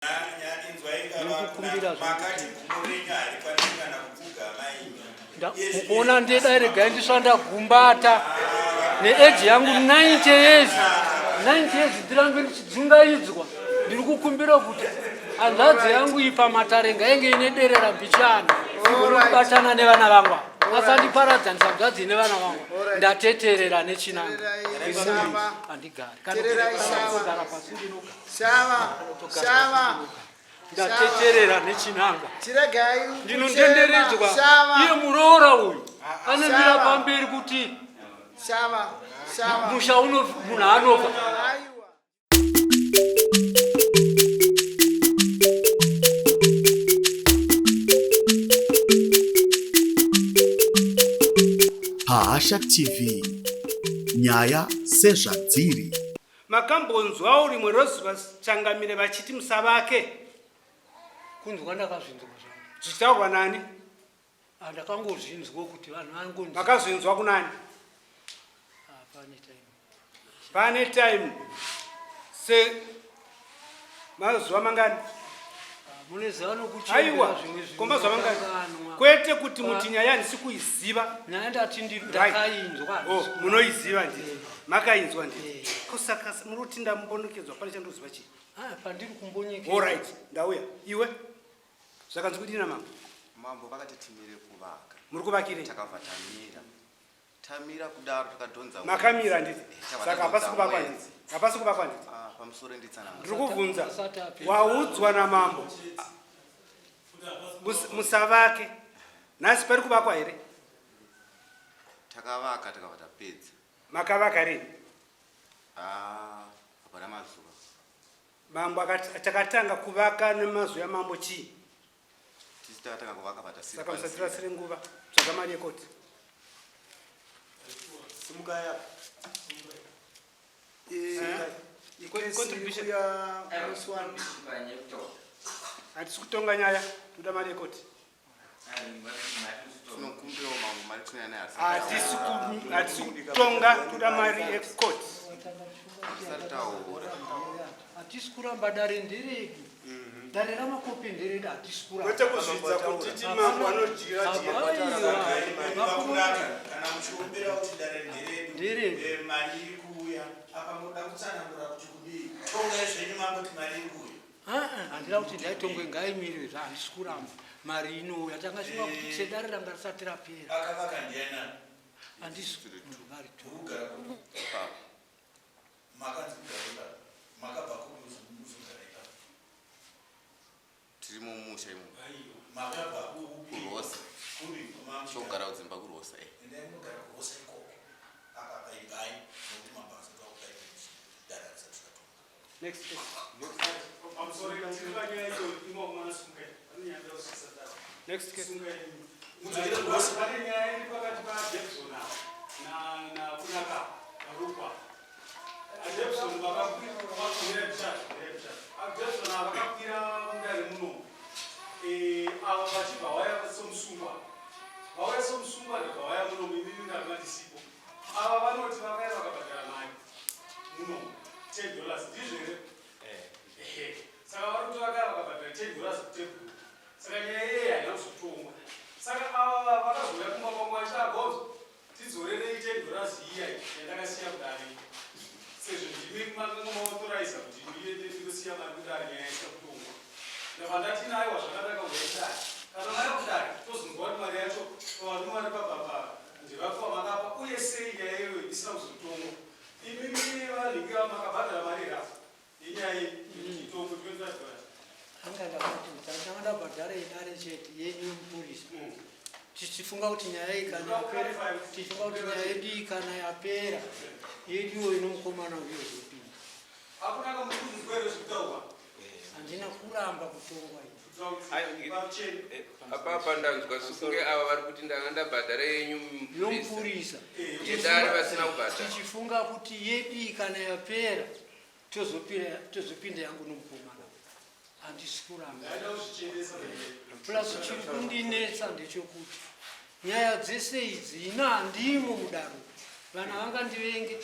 Ndiri kukumbira Mukuona ndedai regai ndisva ndagumbata neeji yangu 90 years 90 years ndirambe ndichidzungaidzwa. Ndiri kukumbira kuti hanzvadzi yangu iyi pamatare ngainge ine derera mbichana igone kubatana nevana vangu ava. Asandiparadzanisa hanzvadzi ine vana vangu. Ndateterera nechinanga. Handigari. Kana kugara pasi ndinogara. Shava, shava. Ndateterera nechinanga. Chiregai. Ndinondenderedzwa. Iye muroora uyu anomira pamberi kuti Shava, shava. Musha uno munhu anofa. Pahasha TV nyaya sezvadziri. Makambonzwawo rimwe rozuva changamire vachiti musavake? Kunzwa ndakazvinzwa zvangu. Zvichitaurwa nani? Ah, ndakangozvinzwa kuti vanhu vangonzi. Makazvinzwa kunani? Ah, pane time. Pane time. Se mazuva mangani? Aiwa, komazuva mangani? Kwete kuti muti nyaya handisi kuiziva. Nyaya ndati ndakainzwa. Oh, munoiziva nditi. Eh. Makainzwa nditi. Eh. Ko saka muri kuti ndambonokedzwa pane chandoziva chii? Ah, pandiri kumbonyekedzwa. All right, ndauya. Iwe zvakanzi kudini namambo? Mambo vakati timire kuvaka. Muri kuvakirei? Takabva tamira. Tamira kudaro takadhonza. Makamira handiti? Eh, Saka hapasi kuvakwa handiti? Hapasi kuvakwa handiti? Ah, pamusoro nditsanangura. Ndiri kubvunza. Waudzwa namambo. Musavake. Nhasi pari kuvakwa here? Takavaka takabva tapedza. Makavaka rini? Ah, hapana mazuva. Mambo akati takatanga kuvaka nemazuva amambo chii? Tisi takatanga kuvaka patasiri. Saka musatirasire nguva. Tsvaga mari yekoti. Simukai apa. Eh, Contribution. Ya musi wani. Hatisi kutonga nyaya, toda mari yekoti. Tinokumbirawo mambo mari tinouya nayo hatisi kutonga toda mari yekoti. Hatisati taura. Hatisi kuramba dare nderedu. Dare ramakope nderedu hatisi kuramba. Kwete kuzvidza kuti ti mambo anodyira dyira. Kana muchiombera kuti dare nderedu. Nderedu. Eh, mari iri kuuya. Apa munoda kutsanangura kuti kudii? Tongai zvenyu mambo kuti mari iri kuuya. Handina kuti ndaitongwe ngaimire handisi kuramba mari inouya tanga chinga kuti sedare ranga risati rapera. Akavaka ndiani? Handisi vari tu. Kugara kupi? Makanzi kugara ipapo. Makabva kupi kuzogara ipapo? Tiri mumusha imomo. Makabva kupi? Kurosa. Kupi? Togara kudzimba kurosa eh. Endai munogara kurosa ikoko. Apa apa ibvai nokuti mambo asati akupai permission. Dare risati ratonga. Next. Next case. Pane nyaya iri pakati paJackson naKunaka Rukwa. Jackson vakakwira mudare muno ava vachibva vauya somusungwa. Vauya somusungwa ndobva vauya muno inini ndanga ndisipo. Ava vanoti vakauya vakabhadhara mari muno $10 ndizvo here? Ehe. Saka vari kuti vakauya vakabhadhara $10 kutebhuru. Saka nyaya iyeyi haina kuzotongwa. Saka ava vakazouya kumba kwangu vachiti agonzo tidzorerei $10 iya yandakasiya kudare sezvo ndimi makanga maauthoriza kuti ndiende ndinosiya mari kudare nyaya isina kutongwa. Ndabva ndati aiwa zvakanaka uyai kudare. Kana mauya kudare tozonzwa kuti mari yacho pavanhu vari pababa ndevapi vamakapa uye sei nyaya iyoyo isina kuzotongwa. Imimi vanhingi ava makabhadhara mari here apa yenyaya iyi itongwe $25? Anga ndakati ndanga ndabhadhara yedare chete yenyu yemupurisa. Tichifunga kuti nyaya iyi kana yapera, tichifunga kuti nyaya yedu iyi kana yapera, yeduwo inomukomana uyo yozopinda. Hakuna kamukunzwa here zvekutaurwa? Handina kuramba kutongwa ini. Apapa ndanzwa sekunge ava vari kuti ndanga ndabhadhara yenyu Yomupurisa. Yedare vasina kubhadhara. Tichifunga kuti yedu iyi kana yapera, tozopinda yangu nomukomana. Handisi kuramba. Plus chiri kundinetsa ndechekuti nyaya dzese idzi ina handimo mudaro. Vana vangandivenge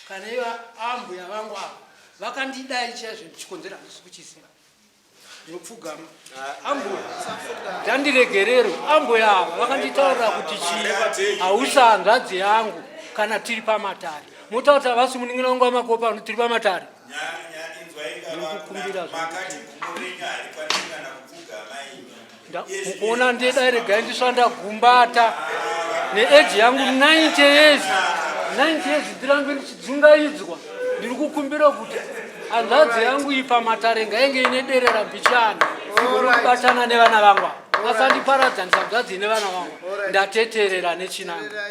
kana ivo ambuya vangu ava vakandidai chaizvo chikonzero handisi kuchiziva. Ndinopfugama. Ambuya, ndandiregererwe. Ambuya ava vakanditaurira kuti chii, hausi hanzvadzi yangu kana tiri pamatare. Motaura kuti havasi munin'ina wangu wamakopa ano tiri pamatare. Ndinokukumbira mukuona ndedai regai ndisva ndagumbata neeji yangu 90 years 90 years ndirambe ndichidzungaidzwa. Ndiri kukumbira kuti hanzvadzi yangu iyi pamatare ngainge ine derera mbichana igone kubatana nevana vangu ava. Vasandiparadzanisa hanzvadzi ine vana vangu. Ndateterera nechinanga.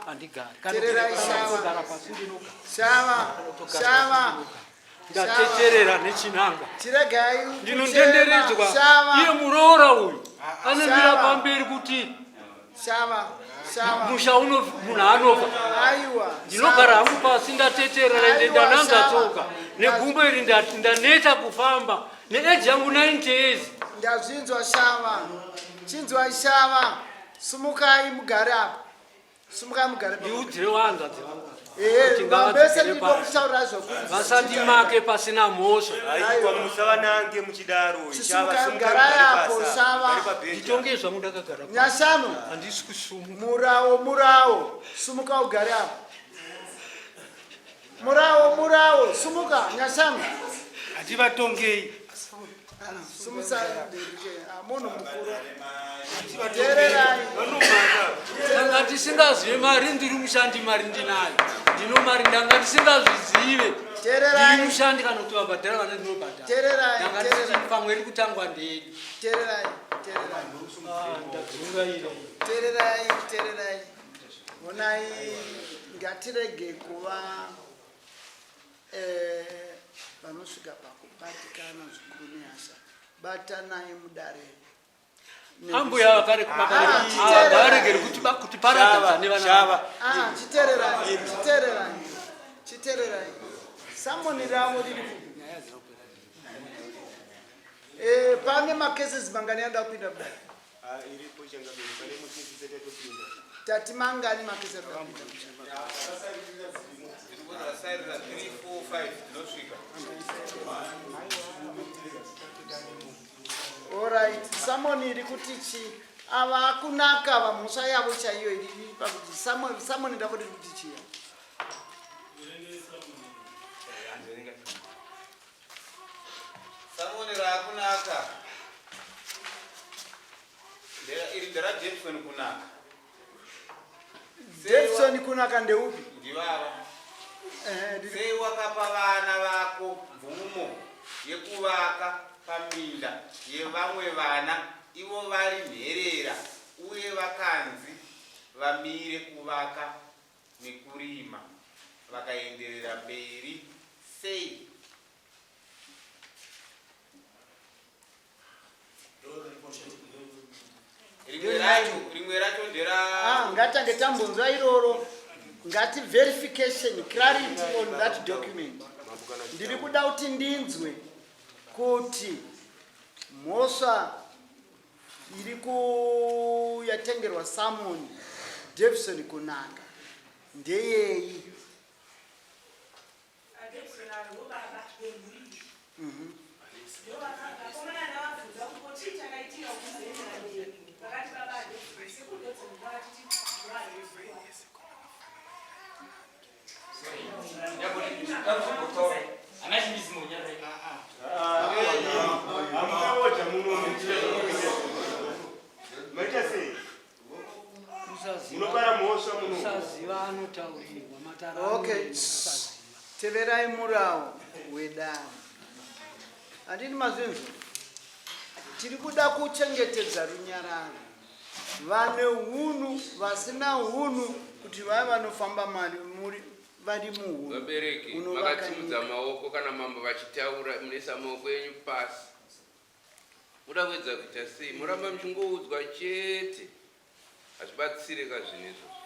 Handigari. Kana kugara pasi ndinogara. Ndateterera nechinanga. Ndinondenderedzwa. Iye muroora uyu anomira pamberi kuti musha uno munhu anofa. Ndinogara hangu pasi ndateterera ende ndananza tsoka negumbo iri ndaneta kufamba neeji yangu 90 years. Ndazvinzwa Shava. Chinzwai Shava. Sumukai mugare apa. Sumukai mugare pa. Ndiudzire wanzvadzi vangu. Ehe, Kuti vambese ngavadzokere ndiko pasi. kutaura zvokuti. Vasandimake pasina mhosva. Aiwa musavanange muchidaro. Chisimukai Shava, simukai mugarai mugare apo, pasi, Shava. mugare pabhenji. Nditonge zvangu ndakagara pasi. Nyashanu. Handisi kusumuka. Murawo, murawo. Sumuka ugare apo. Murawo, murawo. Sumuka, Nyashanu. Hativatongei. Sumusa munhu mukuru. Teererai. Ndanga ndisingazive mari, ndiri mushandi, mari ndinayo. Ndino mari ndanga ndisingazvizive. Teererai. Ndiri mushandi kana kuti vabhadhara vana ndinobhadhara. Teererai, Ndanga teererai. ndisiti pamwe iri kutangwa ndedi. Teererai, teererai. Ah, ndadzungaira. Teererai, teererai. Honai, ngatirege kuva vanosvika pakubatikana zvikuru nehasha. Batanai mudare. Ambuya vakaregeri kuti paradzana nevana. Shava. Ah, chiteererai, chiteererai, chiteererai. Samoni ravo riri kupi? Pane macases mangani anoda kupinda mudare? Ah, iripo changamire, pane mukesi isati yatopinda. Tati mangani makesi anoda kupinda mudare? Zvasairira 3 4 5 dzinosvika. Alright, samoni iri kuti chi ava kunaka vamhosva yavo chaiyo iri pakuti samoni ravo riri kuti chiya. Samoni raakunaka. Iri ndera Jackson kunaka. Jackson kunaka ndeupi? Ndivava. Sei wakapa vana vako mvumo yekuvaka paminda yevamwe vana ivo vari nherera uye vakanzi vamire kuvaka nekurima vakaenderera mberi sei? Rimwe racho, rimwe racho ndera Ah, ngatange tambonzwa iroro. Ngati verification clarity on that document. Ndiri kuda kuti ndinzwe kuti mhosva iri kuyatengerwa Samon Davison kunaka ndeyei? Hamukaoja muno. Maita sei? Munopara mhosva muno. Kusaziva anotaurirwa matara. Okay. Kusaziva. Teverai murawo wedare. Handini mazvinzwa? Tiri kuda kuchengetedza runyararo. Vane hunhu, vasina hunhu, kuti vaya vanofamba mari muri vari muhunhu. Vabereki Unovaka makatsimudza nyika. maoko kana mambo vachitaura, munoisa maoko enyu pasi. Muda kuedza kuita sei? Muramba muchingoudzwa chete. Hazvibatsire ka zvinhu izvozvo.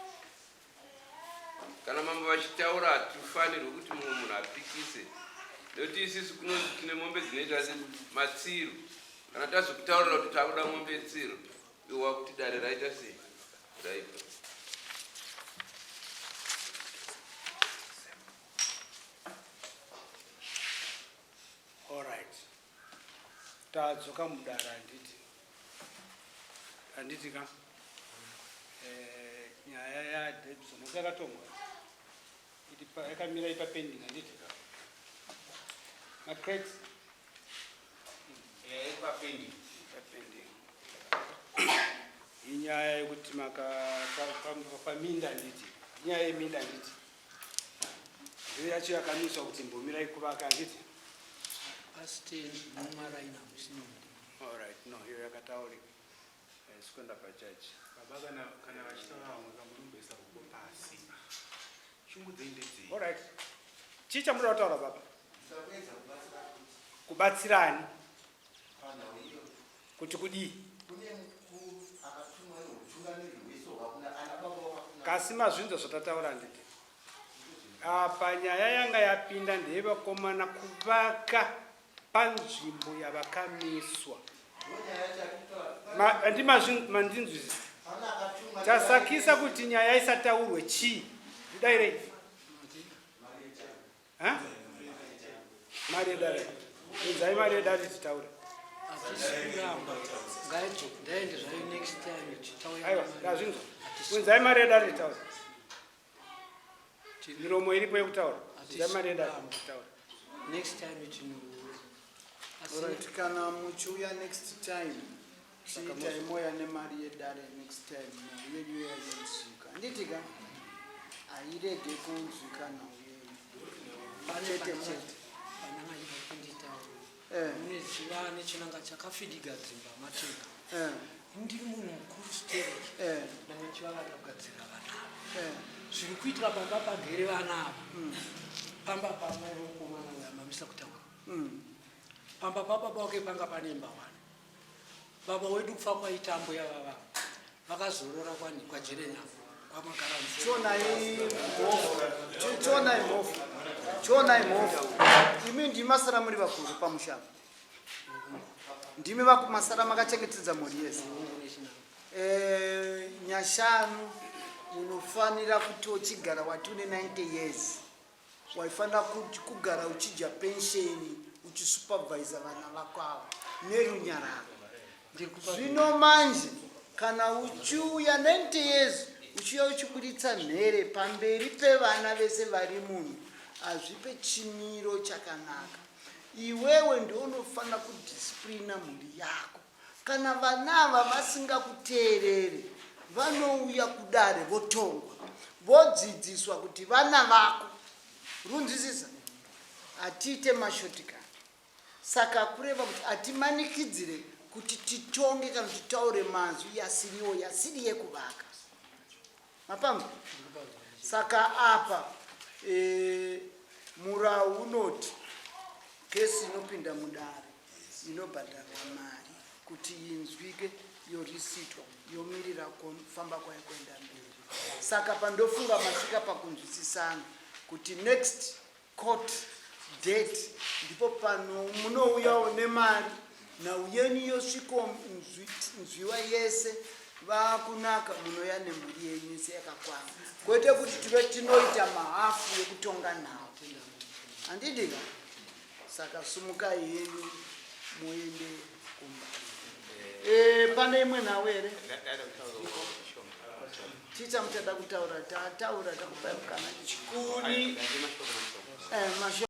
Kana mambo vachitaura hatifanirwi kuti mumwe munhu apikise. Nekuti isisu kunonzi tine mombe dzinoita matsiru. Kana tazokutaurira kuti takuda mombe yetsiru, iwe wakuti dare raita sei? Raipa. All right. Tadzoka mudare handiti handiti ka eh, nyaya yaDebson yakatongwa yakamira ipa pending handiti macracks Ipa pending. Pending inyaya yekuti maka paminda handiti inyaya yeminda handiti ndiyo yacho yakamiswa kuti mbomirai kuvaka handiti. Pasitendi mumaraina musina. Allright, no, iyo yakataurika sikuenda pachachi. Baba, kana vachitaura vamwe kamurumboisa ruoko pasi. Shungu dzei ndedzei? Allright, chii chamuda kutaura baba? Kubatsirani kuti kudii? Kasi mazvinzwa zvatataura handiti? Apa nyaya yanga yapinda ndeyevakomana kuvaka panzvimbo yavakamiswa. Mandinzwisisa? Tasakisa kuti nyaya isataurwe chii? Ndidairei. Ha? Mari yedare, unzai mari yedare titaure. Hatisi kuramba, ngaende zvayo next time titauya. Aiwa, ndazvinzwa. Unzai mari yedare titaure. Miromo iripo yekutaura. Unzai mari yedare titaure. Next time tinouya. Alright, kana muchiuya next time chiitai moya nemari yedare. Next time nhau yenyu yayonzwika, handiti ka? Hairege kunzwika nhau yenyu. Pane Chete. Pananga chida kunditaura. Muneziva nechinanga chakafidiga dzimba matenga. Ndiri munhu mukuru stereki. Ndanga chivavada kugadzira vana ava. Zviri kuitira pamba pagere vana ava, pamba pamai vomukomana uyo amamisa kutaura, pamba pababa wake panga pane imba wani. Baba wedu kufa kwaita mbuya vava, vakazorora kwani kwaJerenyama kwamagara. Chionai mhofu, chionai mhofu, chionai mhofu. Imi ndimi masara muri vakuru pamusha, ndimi masara makachengetedza mhuri yese. Nyashanu unofanira kuti uchigara wati une 90 years, waifanira kuti kugara uchidya pensheni, uchisupervisa vana vako ava nerunyararo. Zvino manje kana uchiuya 90 years, uchiuya uchiburitsa mhere pamberi pevana vese vari munhu, hazvipe chimiro chakanaka. Iwewe ndounofanira kudisciplina mhuri yako. Kana vana ava vasingakuteerere, vanouya kudare votongwa, vodzidziswa kuti vana vako runzwisisa hatiite mashortcut. Saka kureva kuti hatimanikidzire kuti titonge kana titaure manzwi yasiriwo yasiri yekuvaka mapamba. Saka apa murau unoti kesi inopinda mudare inobhadharwa mari kuti inzwike, yorisitwa, yomirira kufamba kwayo kuenda mberi. Saka pandofunga masvika pakunzwisisana kuti next court date ndipo pano munouyawo nemari, nhau yenyu yosviko nzwiwa yese. Vakunaka munoya nemhuri yenyu yese yakakwana, kwete kuti tive tinoita mahafu yekutonga nhau, handidika? Saka sumukai yenyu muende kumba. Pane imwe nhau here? Chicha muchada kutaura? Tataura, takupai mukana. Chikuni.